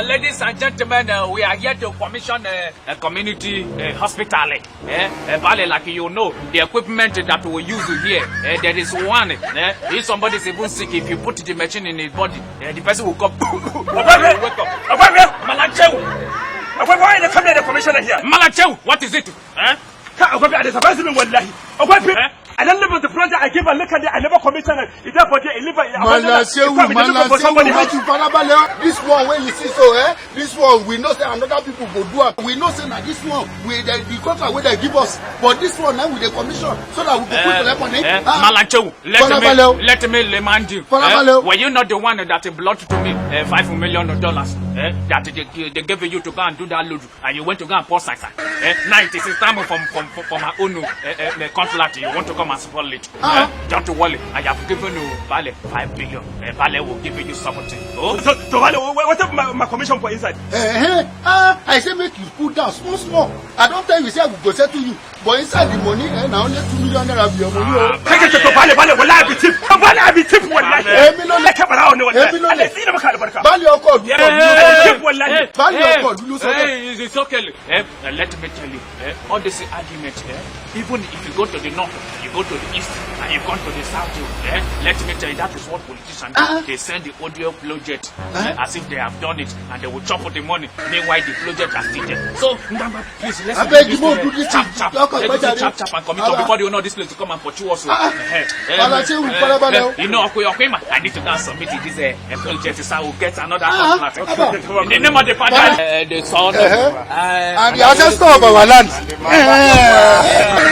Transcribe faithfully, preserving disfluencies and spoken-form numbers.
Ladies and gentlemen, uh, we are here to commission a, a community uh, hospital. Eh? Uh, Bale, like you know, the equipment that we use here, uh, there is one. Eh? If somebody is even sick, if you put the machine in his body, uh, the person will come. Wake up. Malachewu! Why the family the commissioner here? Malachewu, what is it? Eh? Ka Ogobi, I dey surprise me wallahi. Ogobi, eh? I don't live on the project. I give a look at it. I never commission it. It's there for there. I live. Malachewu, Malachewu, make you farabalẹ̀. This one wey you see so, eh? This one, we know say another people go do am. We know say na this one, we the, the contract wey they give us. But this one, now we dey commission so that we go put collect money. Eh? Malachewu, let me, let me remind you. Farabalẹ̀. Were you not the one that blocked to me uh, five million dollars uh, that they, they gave you to go and do that load? And you went to go and pour sasa. Eh? Now it is time from from from, from my own uh, uh, contract. You want to come and spoil it? Uh-huh. Eh? Don't worry, I have given you Bale five billion. Uh, Bale will give you something. Oh, so, so Bale, what, what my, my commission for inside? Uh-huh. Uh, I say make you cool down small small. I don't tell you say I will go settle you. But inside the money, eh, na only two million naira be your money. Oh. Take it to Bale, Bale, wallahi I be thief. Bale, I be thief, wallahi. Èmi ló lè. Ẹ kẹ́ bàrà ọ̀nà, wallahi. Èmi ló lè. Ẹ lè sí ìnáwó kàlùbọ̀rà. Bale ọkọ ìlú sọ. Ẹ, ẹ, ẹ, ẹ, ẹ, it's okay. Eh, eh, let me tell you, eh, all this argument, eh, even if you go to the north, you go to the east, and you come to the south, you, eh, let me tell you, that is what politicians do. They send the audio project eh, as if they have done it, and they will chop up the money. Meanwhile, the project are still there. So, Ndamba, please, let's do this, eh, chap chap. Let's do this chap chap and commission before they know this place to come and pursue us. Ah, ah. Eh, eh, Malachewu, farabalẹ̀ o. You know, Okoye Okoyima, I need to go and submit this uh, project so I will get another contract. In the name of the Father, uh, the Son, uh, and the ancestor of our land. Eh.